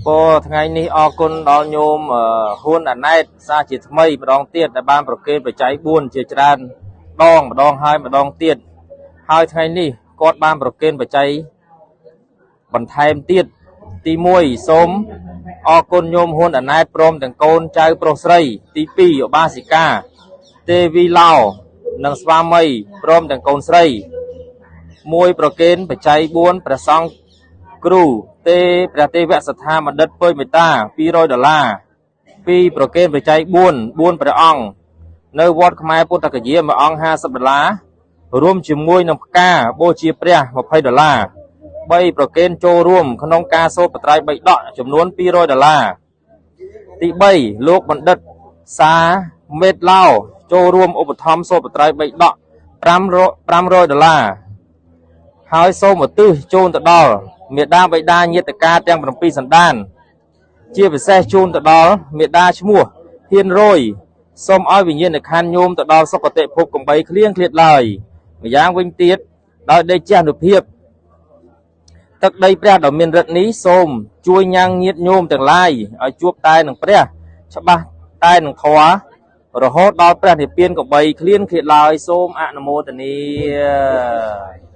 ពោថ្ងៃនេះអរគុណដល់ញោមហ៊ួនអាណែតសាជាថ្មីម្ដងទៀតដែលបានប្រគេនបច្ច័យ4ជាច្រើនដងម្ដងហើយម្ដងទៀតហើយថ្ងៃនេះគាត់បានប្រគេនបច្ច័យបន្ថែមទៀតទី1សូមអរគុណញោមហ៊ួនអាណែតព្រមទាំងកូនចៅប្រុសស្រីទី2ឧបាសិកាទេវីឡោនិងស្វាមីព្រមទាំងកូនស្រីមួយប្រគេនបច្ច័យ4ព្រះសង្ឃគ្រូទេព្រះទេវស្ថាបណ្ឌិតពើមេតា200ដុល្លារ2ប្រគេនបច្ច័យ4 4ព្រះអង្គនៅវត្តខ្មែរពុទ្ធកយាមួយអង្គ50ដុល្លាររួមជាមួយនឹងផ្កាបូជាព្រះ20ដុល្លារ3ប្រគេនចូលរួមក្នុងការសូត្របត្រៃបីដកចំនួន200ដុល្លារទី3លោកបណ្ឌិតសាមេតឡោចូលរួមឧបត្ថម្ភសូត្របត្រៃបីដក500 500ដុល្លារហើយសូមឧទ្ទិសជូនទៅដល់មេដាបិតាញាតិកាទាំង7សន្តានជាពិសេសជូនទៅដល់មេដាឈ្មោះហ៊ានរយសូមឲ្យវិញ្ញាណក្ខន្ធញោមទៅដល់សុគតិភពកំបីគ្លៀងគ្លាតឡើយម្យ៉ាងវិញទៀតដោយដេជះនុភាពទឹកដីព្រះដ៏មានឫទ្ធិនេះសូមជួយញ៉ាំងញាតញោមទាំងឡាយឲ្យជួបតែនឹងព្រះច្បាស់តែនឹងធម៌រហូតដល់ព្រះនិព្វានកំបីគ្លៀនគ្លាតឡើយសូមអនុមោទនា។